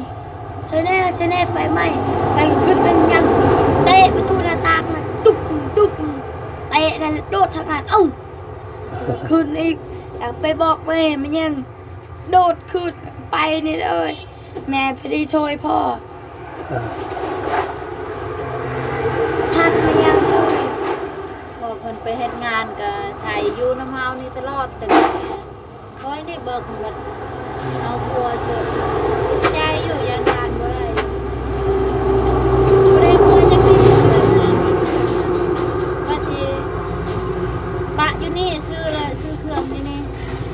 ຊ່ວຍແດ່ ຊ່ວຍແດ່ ໄຟໄໝ້ ໄປຂຶ້ນໄປຍັງ ເຕະປະຕູໜ້າຕ່າງນະ ຕຸບ ຕຸບ ເຕະນັ້ນໂດດທາງນັ້ນ ເອົ້າ ຂຶ້ນອີກ ຢາກໄປບອກແມ່ ມັນຍັງ ໂດດຂຶ້ນໄປນີ້ເລີຍ ແມ່ພໍດີໂທໃຫ້ພໍ່ ເອີ ບໍ່ທັນມາຫຍັງເລີຍ. ພໍເພິ່ນໄປເຮັດງານກໍໃສ່ຢູ່ນຳເຮົານີ້ຕະຫຼອດ ແຕ່ຂ້ອຍນີ້ເບິ່ງບັດເອົາຜົວເສີດ ໃຈຢູ່ ຢ້ານ ຢ້ານບໍ່ໄດ້ ບໍ່ໄດ້ເມືອຈັກທີ ວ່າຊິປະຢູ່ນີ້ ຊື້ເລີຍ ຊື້ເຄື່ອງຢູ່ນີ້.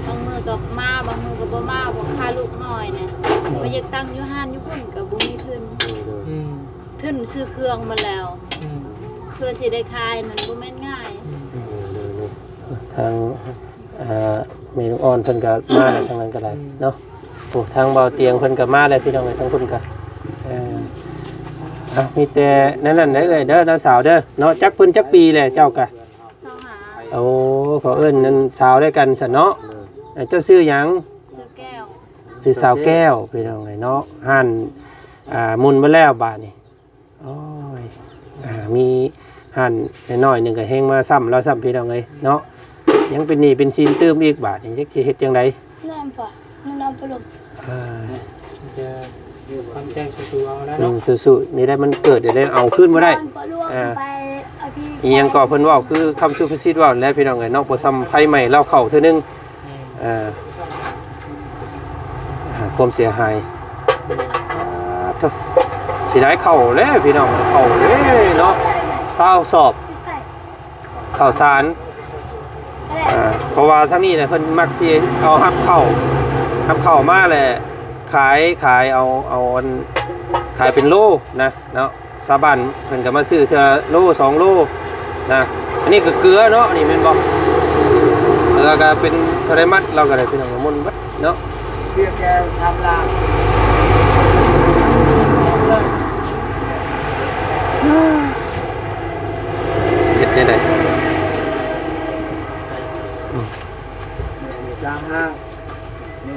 ບາງມື້ກໍມາ ບາງມື້ກໍບໍ່ມາ ບໍ່ຄ່າລູກນ້ອຍນະ ອືມ ບໍ່ຢາກຕັ້ງຢູ່ຮ້ານຢູ່ພຸ້ນກໍບໍ່ມີທຶນ ໂດຍ ໂດຍ ອືມ ທຶນຊື້ເຄື່ອງໝົດແລ້ວ ອືມ ເພື່ອຊິໄດ້ຂາຍນັ້ນບໍ່ແມ່ນງ່າຍ ອືມ ໂດຍ ໂດຍ ໂດຍ ທາງ ອ່າ ແມ່ລູກອ່ອນເພິ່ນກໍມາແລ້ວ ທາງນັ້ນກໍໄດ້ ອືມ ເນາະ. ໂອ້ ທາງເບົາຕຽງເພິ່ນກໍມາແລ້ວ ພີ່ນ້ອງເອີຍ ທາງພຸ້ນກໍ ເອີ ເອົ້າ ມີແຕ່ນັ້ນໆ ເດີເອື້ອຍເດີ ນ້າສາວເດີເນາະ. ຈັກເພິ່ນຈັກປີແລ້ວເຈົ້າກະ? ຊາວຫ້າ. ໂອ້ ເຂົາເອີ້ນນັ້ນສາວດ້ວຍກັນຊັ້ນເນາະ. ເອີ ເຈົ້າຊື່ຫຍັງ? ຊື່ແກ້ວ. ຊື່ສາວແກ້ວພີ່ນ້ອງເອີຍເນາະ. ຮ້ານ ອ່າ ໝຸ່ນໝົດແລ້ວບາດນີ້. ໂອ້ຍ ອ່າ ມີຮ້ານນ້ອຍໆໜຶ່ງກໍແຮງມາຊ້ຳລາວຊ້ຳພີ່ນ້ອງເອີຍເນາະ. ຍັງເປັນໜີ້ເປັນສິນຕື່ມອີກບາດນີ້ ຈັກຊິເຮັດຈັ່ງໃດ? ແມ່ນບໍ່? ແມ່ນບໍ່ລຸງ? ເອີ ຈະ ຄວາມແຈ້ງສູ້ໆເອົາແລ້ວ ອືມ ເນາະ ສູ້ໆ ນີ້ແຫຼະ ມັນເກີດແລ້ວ ເອົາຄືນບໍ່ໄດ້. ແມ່ນບໍ່ລຸງ? ອ່າ ໄປເອົາທີ່ ອີຫຍັງກໍເພິ່ນເວົ້າ ຄືຄຳສຸພາສິດເວົ້າແຫຼະພີ່ນ້ອງເອີຍເນາະ, ບໍ່ຊ່ຳໄຟໄໝ້ລາວເຂົ້າເທື່ອໜຶ່ງ. ແມ່ນ ເອີ ອ່າ ຄວາມເສຍຫາຍ ແມ່ນ ປາດໂທ້ ເສຍດາຍເຂົ້າແຫຼະພີ່ນ້ອງ ເຂົ້າເດ້ເນາະ ຊາວສອບ ເຂົ້າສານ ອ່າ ເພາະວ່າທາງນີ້ນະ ເພິ່ນມັກຊິເອົາຮັບເຂົ້າ ຮັບເຂົ້າມາແລ້ວຂາຍ ຂາຍເອົາ ເອົາອັນ ຂາຍເປັນໂລນະເນາະ. ຊາວບ້ານເພິ່ນກໍມາຊື້ເທື່ອໂລສອງໂລນະ. ອັນນີ້ກໍເກືອເນາະ ນີ້ແມ່ນບໍ່? ເກືອກໍເປັນເທົ່າໃດມັດ ລາວກໍໄດ້ພີ່ນ້ອງ ໝົດເບິດເນາະ. ເກືອແກ່ທຳລາ ເຮັດຈັ່ງໃດ? ອືມ ຕາມຫ້າງ ນີ້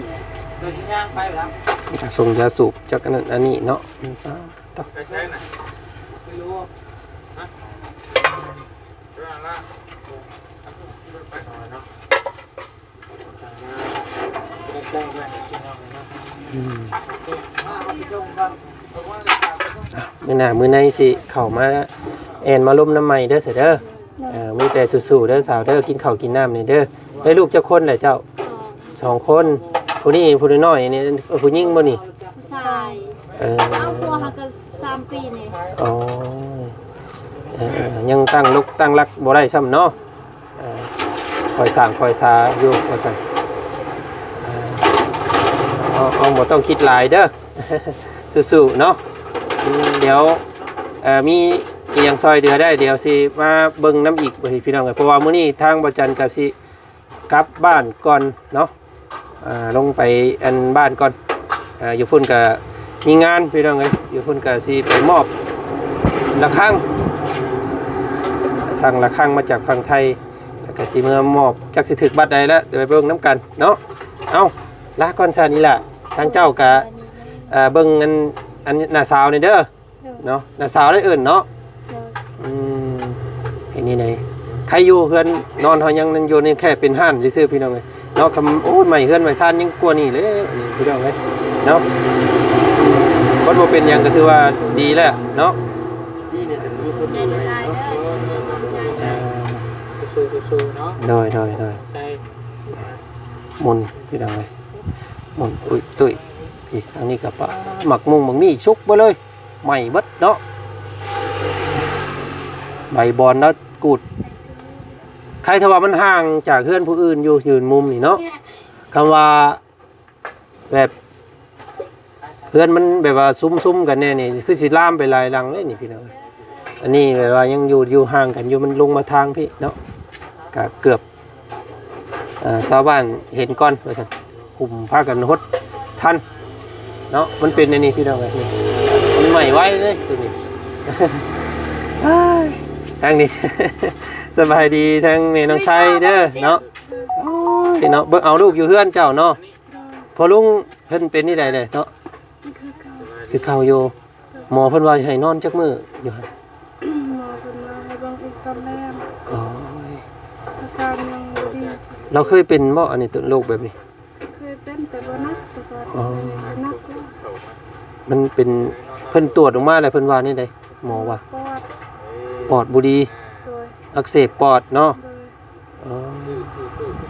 ຈະສົ່ງຢາສູບຈັກອັນນັ້ນອັນນີ້ເນາະ. ອືມ ຕາ ຕາ ໄປໃສນະ? ບໍ່ຮູ້ ຮະ? ເວລາລະ ໄປເນາະ ອືມ ອ່ະ ມື້ໜ້າມື້ໃນຊິເຂົ້າມາແອ່ນມາລົມນຳໃໝ່ເດີ ຊະເດີ. ເອີ ມີແຕ່ສູ້ໆເດີສາວເດີ ກິນເຂົ້າກິນນ້ຳນີ້ເດີ. ໄດ້ລູກຈັກຄົນແລ້ວເຈົ້າ? ສອງ ສອງຄົນ. ຜູ້ນີ້ຜູ້ນ້ອຍນີ້ ຜູ້ຍິງບໍ່ນີ້? ຜູ້ຊາຍ. ເອີ ເອົາ ຜົວຫາກໍສາມປີນີ້. ອໍ ເອີ ຍັງຕັ້ງລົກຕັ້ງຫຼັກບໍ່ໄດ້ຊ້ຳເນາະ. ເອີ ຄ່ອຍສ້າງຄ່ອຍສາຢູ່ວ່າຊັ້ນ. ເອີ ເອົາ ເອົາ ບໍ່ຕ້ອງຄິດຫຼາຍເດີ ສູ້ໆເນາະ. ອືມ ດຽວ ເອີ ມີອີ່ຫຍັງຊ່ອຍເຫຼືອໄດ້ ດຽວຊິມາເບິ່ງນຳອີກ ພີ່ນ້ອງເອີຍ. ເພາະວ່າມື້ນີ້ທາງບ່າວຈັນກໍຊິກັບບ້ານກ່ອນເນາະ. ອ່າ ລົງໄປອັນບ້ານກ່ອນ. ອ່າ ຢູ່ພຸ້ນກະມີງານພີ່ນ້ອງເອີຍ ຢູ່ພຸ້ນກະຊິໄປມອບລະຄັງ ສັ່ງລະຄັງມາຈາກຝັ່ງໄທ ແລ້ວກະຊິເມືອມອບ ຈັກຊິຖືກບັດໃດລະ ດຽວໄປເບິ່ງນຳກັນເນາະ. ເອົ້າ ລາກ່ອນຊະນີ້ລະ ທາງເຈົ້າກະ ເອີ ເບິ່ງອັນ ອັນນ້າສາວນີ້ເດີ. ໂດຍ ເນາະ ນ້າສາວໄດ້ເອີ້ນເນາະ. ໂດຍ ອືມ ເຮັດນີ້ໄດ ໃຄຢູ່ເຮືອນນອນເຮົາຍັງນັ້ນຢູ່ ນີ້ແຄ່ເປັນຮ້ານຊື່ໆ ພີ່ນ້ອງເອີຍເນາະ. ຄຳ ໂອ້ຍ ໄໝ້ເຮືອນໄໝ້ຊານຍັງກວ່ານີ້ແຫຼະ ນີ້ພີ່ນ້ອງເອີຍເນາະ. ບໍ່ ບໍ່ເປັນຫຍັງກໍຖືວ່າດີແລ້ວເນາະ. ດີນີ້ຈະມີຄົນຢູ່ໃນເນາະ. ອ່າ ສູ້ໆເນາະ. ໂດຍ ໂດຍ ໂດຍ ໃຊ່ ໝຸ່ນ ພີ່ນ້ອງເອີຍ ໝຸ່ນອຸ້ຍຕຸ້ຍ. ອີກທາງນີ້ກໍປາ ໝາກມຸ້ງໝາກມີ້ສຸກເບິດເລີຍ. ໄໝ້ເບິດເນາະ ໃບບອນລະກູດ. ໃຄຖ້າວ່າມັນຫ່າງຈາກເຮືອນຜູ້ອື່ນຢູ່ ຢືນມຸມນີ້ເນາະ. ຄຳວ່າແບບເຮືອນມັນແບບວ່າຊຸມໆກັນແນ່ນີ້ ຄືຊິລາມໄປຫຼາຍຫຼັງເດ້ນີ້ພີ່ນ້ອງ. ອັນນີ້ແບບວ່າຍັງຢູ່ ຢູ່ຫ່າງກັນຢູ່ ມັນລົງມາທາງພີ້ເນາະ ກະເກືອບ ເອີ ຊາວບ້ານເຫັນກ່ອນວ່າຊັ້ນ ກຸ່ມພາກັນຫົດທັນເນາະ. ມັນເປັນອັນນີ້ພີ່ນ້ອງເອີຍ ມັນໄໝ້ໄວເດ້ໂຕນີ້. ທາງນີ້ ສະບາຍດີທາງແມ່ນ້ອງໄຊເດີເນາະ. ໂອ້ຍເນາະ ເບິ່ງເອົາລູກຢູ່ເຮືອນເຈົ້າເນາະ. ໂດຍ ພໍ່ລຸງເພິ່ນເປັນຈັ່ງໃດແຫຼະເນາະ? ຄືເກົ່າ ຄືເກົ່າຢູ່. ໂດຍ ໝໍເພິ່ນວ່າໃຫ້ນອນຈັກມື້ຢູ່ຫັ້ນ? ໝໍເພິ່ນວ່າໃຫ້ເບິ່ງອີກຕອນແລງ. ໂອ້ຍ ອາການຍັງບໍ່ດີ. ລາວເຄີຍເປັນບໍ່ ອັນນີ້ ໂລກແບບນີ້? ເຄີຍເປັນ ແຕ່ບໍ່ໜັກ ແຕ່ວ່າ ອໍ ດຽວນີ້ຊິໜັກແລ້ວ. ມັນເປັນ ເພິ່ນຕວດອອກມາແລ້ວເພິ່ນວ່າແນວໃດ? ໝໍວ່າ ປອດ ປອດບໍ່ດີ. ໂດຍ ອັກເສບປອດເນາະ. ໂດຍ ເອີ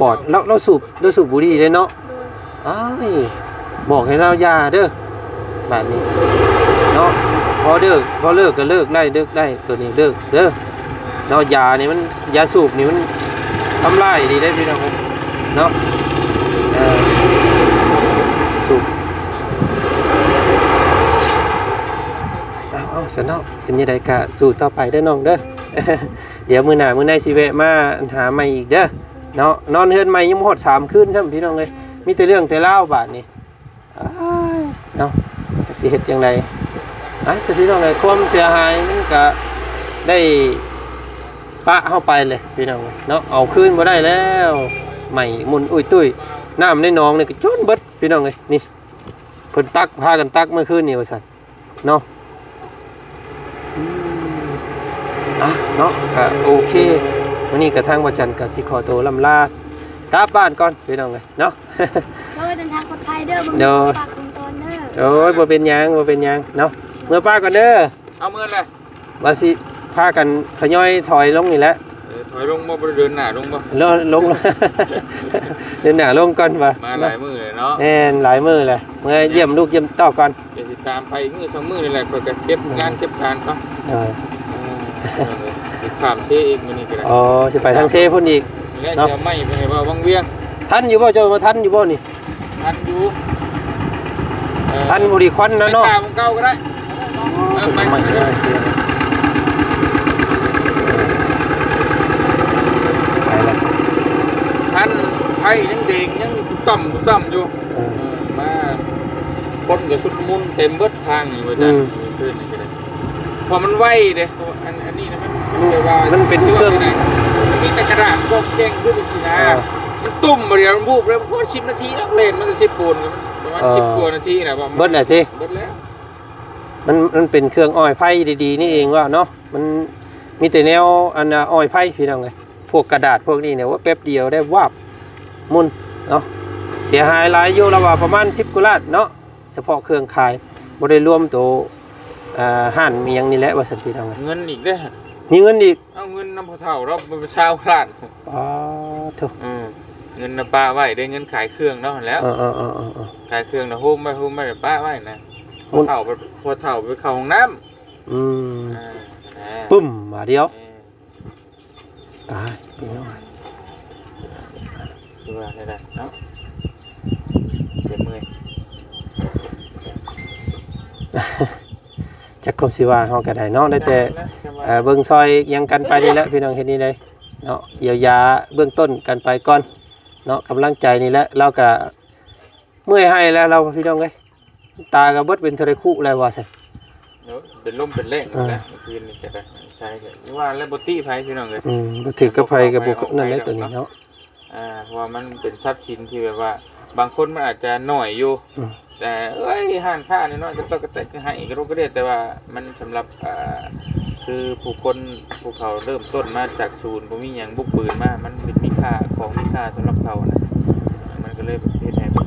ປອດ ລາວ ລາວສູບ ລາວສູບບຸຫຼີ່ເດ້ເນາະ. ໂດຍ ອ້າຍ ບອກໃຫ້ລາວຢ່າເດີ ບາດນີ້ເນາະ. ພໍເລີກ ພໍເລີກກໍເລີກໄດ້ ເລີກໄດ້ ໂຕນີ້ເລີກເດີເນາະ. ຢານີ້ມັນ ຢາສູບນີ້ມັນທຳລາຍອີ່ຫຼີເດ້ພີ່ນ້ອງເອີຍເນາະ. ເອີ ສູບ ເອົາ ເອົາ ຊັ້ນເນາະ ເປັນຈັ່ງໃດກະສູ້ຕໍ່ໄປເດີນ້ອງເດີ. ດຽວມື້ໜ້າມື້ໃນຊິແວະມາຫາໃໝ່ອີກເດີເນາະ. ນອນເຮືອນໃໝ່ຍັງບໍ່ຮອດສາມຄືນຊ້ຳພີ່ນ້ອງເອີຍ ມີແຕ່ເລື່ອງແຕ່ລາວບາດນີ້. ອ້າຍ ເນາະ ຈັກຊິເຮັດຈັ່ງໃດ. ອ່ະ ຊະ ພີ່ນ້ອງເອີຍ ຄວາມເສຍຫາຍມັນກະໄດ້ປະເຮົາໄປເລີຍພີ່ນ້ອງເອີຍເນາະ ເອົາຄືນບໍ່ໄດ້ແລ້ວ. ໄໝ້ໝຸ່ນອຸ້ຍຕຸ້ຍ ນ້ຳໃນໜອງນີ້ກະຈົນເບິດພີ່ນ້ອງເອີຍ ນີ້ ເພິ່ນຕັກ ພາກັນຕັກມື້ຄືນນີ້ວ່າຊັ້ນເນາະ. ອືມ ອ່ະເນາະ ກະໂອເຄ ມື້ນີ້ກະທາງບ່າວຈັນກະຊິຂໍໂຕລ່ຳລາກັບບ້ານກ່ອນພີ່ນ້ອງເອີຍເນາະ. ໂດຍ ເດີນທາງປອດໄພເດີ ບໍ່ມີ ໂດຍ ຂອງຝາກຂອງຕ້ອນເດີ. ໂອ້ຍ ບໍ່ເປັນຫຍັງ ບໍ່ເປັນຫຍັງເນາະ ເມືອປ້າກ່ອນເດີ. ເອົາເມືອແຫຼະ ວ່າຊິພາກັນທະຍອຍຖອຍລົງນີ້ແຫຼະ. ເອີ ຖອຍລົງບໍ່? ບໍ່ໄດ້ເດີນໜ້າລົງບໍ່? ລົງ ລົງ ເດີນໜ້າລົງກ່ອນວ່າ ມາຫຼາຍມື້ແລ້ວເນາະ. ແມ່ນ ຫຼາຍມື້ແລ້ວ ເມືອຢ້ຽມລູກຢ້ຽມເຕົ້າກ່ອນ. ດຽວຊິຕາມໄປອີກມື້ສອງມື້ນີ້ແຫຼະ ຂ້ອຍກໍເກັບງານເກັບການກ່ອນ. ໂດຍ ເອີ ຂ້າມເຊອີກມື້ນີ້ກໍໄດ້. ອໍ ຊິໄປທາງເຊພຸ້ນອີກ. ແລ້ວເນາະ ຊິເອົາໄມ້ໄປໃຫ້ວ່າວັງວຽງ. ທັນຢູ່ບໍ່? ເຈົ້າມາທັນຢູ່ບໍ່ນີ້? ທັນຢູ່ ເອີ ທັນພໍດີຄວັນນະເນາະ. ໄປຕາມຂອງເກົ່າກໍໄດ້. ເອີ ໄປ ໄປ ໄປລະ ທັນໄຟຍັງແດງ ຍັງຕຸ່ມຕ່ຳຕຸ່ມຕ່ຳຢູ່. ເອີ ເອີ ມາ ຄົນກໍຊຸກຊຸມເຕັມເບິດທາງນີ້ວ່າ ອື ຊັ້ນ ມ ຄືນນີ້ກໍໄດ້. ເພາະມັນໄວເດ້ ເພາະວ່າອັນ ອັນນີ້ນະ ມັນ ມັນແບບວ່າ ມັນເປັນເຄື່ອງ ຊິວ່າຈັ່ງໃດ ມັນມີແຕ່ກະດາດກ້ອງແກ້ງຢູ່ຊີ້ນະ. ເອີ ມັນຕຸ້ມບາດດຽວມັນບູບເລີຍ. ໂອ້ ສິບນາທີແລ້ວ ເລ່ນມາແຕ່ເຊໂປນ ປະມານ ເອີ ສິບກວ່ານາທີນະ ປະມານ ເບິດແລ້ວຕິ? ເບິດແລ້ວ. ມັນ ມັນເປັນເຄື່ອງອ້ອຍໄຟດີໆນີ້ເອງວ່າເນາະ. ມັນມີແຕ່ແນວອັນ ອາ ອ້ອຍໄຟພີ່ນ້ອງເອີຍ. ພວກກະດາດພວກນີ້ນີ້ ໂອ້ ແປັບດຽວໄດ້ວາບໝຸ່ນເນາະ. ເສຍຫາຍຫຼາຍຢູ່ ລາວວ່າປະມານສິບກວ່າລ້ານເນາະ ສະເພາະເຄື່ອງຂາຍ ບໍ່ໄດ້ລວມໂຕ ອ່າ ຮ້ານອີ່ຫຍັງນີ້ແຫຼະວ່າຊັ້ນພີ່ນ້ອງເອີຍ. ເງິນອີກເດ້ ມີເງິນອີກ. ເອົາເງິນນຳພໍ່ເຖົ້າລາວໄປຊາວລ້ານ. ປາໂທ້ ເອີ ເງິນນະປະໄວ້ເດ້ ເງິນຂາຍເຄື່ອງເນາະຫັ້ນແຫຼ້ວ. ເອີໆໆໆໆ ຂາຍເຄື່ອງນະ ໂຮມໄວ້ ໂຮມໄວ້ ປະໄວ້ນະ. ໝຸ່ນ ພໍ່ເຖົ້າ ພໍ່ເຖົ້າໄປເຂົ້າຫ້ອງນ້ຳ. ອືມ ອ່າ ປຶ້ມ ບາດດຽວ. ເອີ ຕາຍພີ່ນ້ອງ ຄືວ່າແນວໃດເນາະ ເຈັບເມື່ອຍ. ຈັກຄວາມຊິວ່າເຮົາກໍໄດ້ເນາະ ໄດ້ແຕ່ ເອີ ເບິ່ງຊ່ອຍຫຍັງກັນໄປນີ້ແຫຼະພີ່ນ້ອງ ເຮັດນີ້ໄດເນາະ ຢຽວຢາເບື້ອງຕົ້ນກັນໄປກ່ອນເນາະ. ກຳລັງໃຈນີ້ແຫຼະ ລາວກໍເມື່ອຍໄຫ້ແລ້ວລາວ ພີ່ນ້ອງເອີຍ. ຕາກໍເບິດເປັນເທົ່າໃດຄຸແລ້ວວ່າຊັ້ນ. ໂອ້ຍ ເປັນລົມເປັນແລ້ງ ເອີ ແລ້ວ ມື້ຄືນນີ້ກໍໄດ້ ໃຊ່ ກໍວ່າແລ້ວ ບໍ່ຕິໃຜພີ່ນ້ອງເອີຍ. ອືມ ບໍ່ຖືກກັບໃຜກໍບໍ່ນັ້ນແຫຼະ ໂຕນີ້ເນາະ. ອ່າ ເພາະວ່າມັນເປັນຊັບສິນທີ່ແບບວ່າ ບາງຄົນມັນອາດຈະໜ້ອຍຢູ່ ອືມ ແຕ່ ເອີຍ ຮ້ານຄ້ານ້ອຍໆ ກະຕອກກະແຕກ ໃຫ້ກະໂດກກະເດຍ ແຕ່ວ່າມັນສຳລັບ ອ່າ ຄືຜູ້ຄົນ ພວກເຂົາເລີ່ມຕົ້ນມາຈາກສູນ ບໍ່ມີຫຍັງ ບຸກບືນມາ ມັນເປັນມີຄ່າ ຂອງມີຄ່າສຳລັບເຂົານະ. ມັນກໍເລີຍເຮັດໃຫ້ແບບ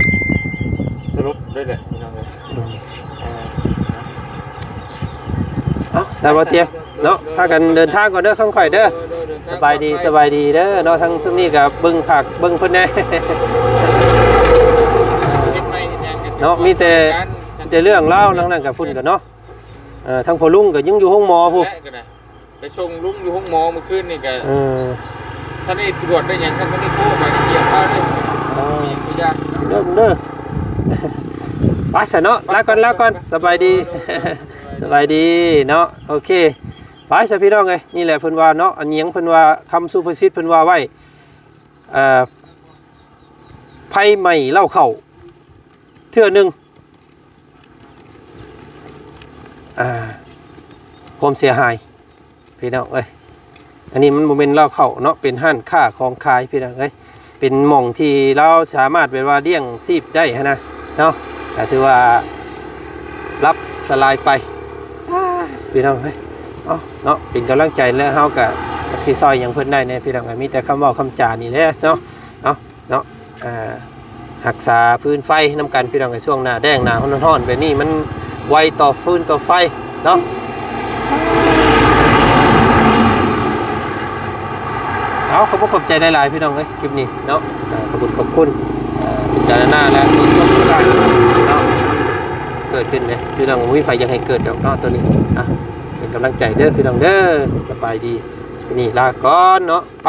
ສະຫຼົບເລີຍແຫຼະພີ່ນ້ອງເອີຍ. ອືມ ເອີ ເນາະ ເອົ້າ ສະບາຍດີເນາະ ພາກັນເດີນທາງກ່ອນເດີ ຂ້ອຍເດີ. ໂດຍ ໂດຍ ເດີນທາງ ສະບາຍດີ ປອດໄພ ສະບາຍດີເດີເນາະ. ທາງຊຸມນີ້ກໍເບິ່ງຝາກເບິ່ງເພິ່ນແດ່ ເຮັດໃໝ່ເຮັດຫຍັງກັນເນາະ. ມີແຕ່ ມີແຕ່ເລື່ອງລາວ ທາງນັ້ນກັບພຸ້ນກັນເນາະ. ເອີ ທາງພໍ່ລຸງກໍຍັງຢູ່ໂຮງໝໍພຸ້ນ ແຫຼະ ກໍໄດ້ ໄປສົ່ງລຸງຢູ່ໂຮງໝໍມື້ຄືນນີ້ກໍ ເອີ ທັນໄດ້ກວດໄດ້ຫຍັງ ທັນໄດ້ໂທໄປກໍກຽມມາເລີຍ. ເອີ ມີຫຍັງກໍຢ່າເນາະ ເດີ ເດີ ໄປຊະເນາະ ລາກ່ອນ ລາກ່ອນ ສະບາຍດີ ໂດຍ ໂດຍ ສະບາຍດີເນາະ. ໂອເຄ ໄປຊະພີ່ນ້ອງເອີຍ. ນີ້ແຫຼະເພິ່ນວ່າເນາະ ອັນຫຍັງເພິ່ນວ່າ ຄຳສຸພາສິດເພິ່ນວ່າໄວ້ ເອີ ໄຟໄໝ້ເລົ້າເຂົ້າເທື່ອໜຶ່ງ ອ່າ ຄວາມເສຍຫາຍພີ່ນ້ອງເອີຍ. ອັນນີ້ມັນບໍ່ແມ່ນເລົ້າເຂົ້າເນາະ ເປັນຮ້ານຄ້າຂອງຂາຍພີ່ນ້ອງເອີຍ. ເປັນໝ່ອງທີ່ລາວສາມາດແບບວ່າລ້ຽງຊີບໄດ້ຫັ້ນນະເນາະ ກໍຖືວ່າລັບສະລາຍໄປ ອ່າ ພີ່ນ້ອງເອີຍ. ເອົາເນາະ ເປັນກຳລັງໃຈ ແລະ ເຮົາກໍຈັກຊິຊ່ອຍຫຍັງເພິ່ນໄດ້ແດ່ພີ່ນ້ອງເອີຍ. ມີແຕ່ຄຳເວົ້າຄຳຈານີ້ແຫຼະເນາະ ເນາະ ເນາະ ອ່າ ຮັກສາຟືນໄຟນຳກັນພີ່ນ້ອງເອີຍ. ຊ່ວງໜ້າແລ້ງໜາວຮ້ອນໆແບບນີ້ ມັນໄວຕໍ່ຟືນຕໍ່ໄຟເນາະ. ເອົາ ຂອບອົກຂອບໃຈຫຼາຍໆພີ່ນ້ອງເອີຍ ຄລິບນີ້ເນາະ. ອ່າ ຂອບຄຸນ ຂອບຄຸນ ເອີ ພິຈາລະນາ ແລະ ເບິ່ງຊົມນຳກັນເນາະ. ເກີດຂຶ້ນເດ້ພີ່ນ້ອງ ບໍ່ມີໃຜຢາກໃຫ້ເກີດດອກເນາະ ໂຕນີ້. ອ່ະ ເປັນກຳລັງໃຈເດີພີ່ນ້ອງເດີ. ສະບາຍດີ ມື້ນີ້ລາກ່ອນເນາະ ໄປ.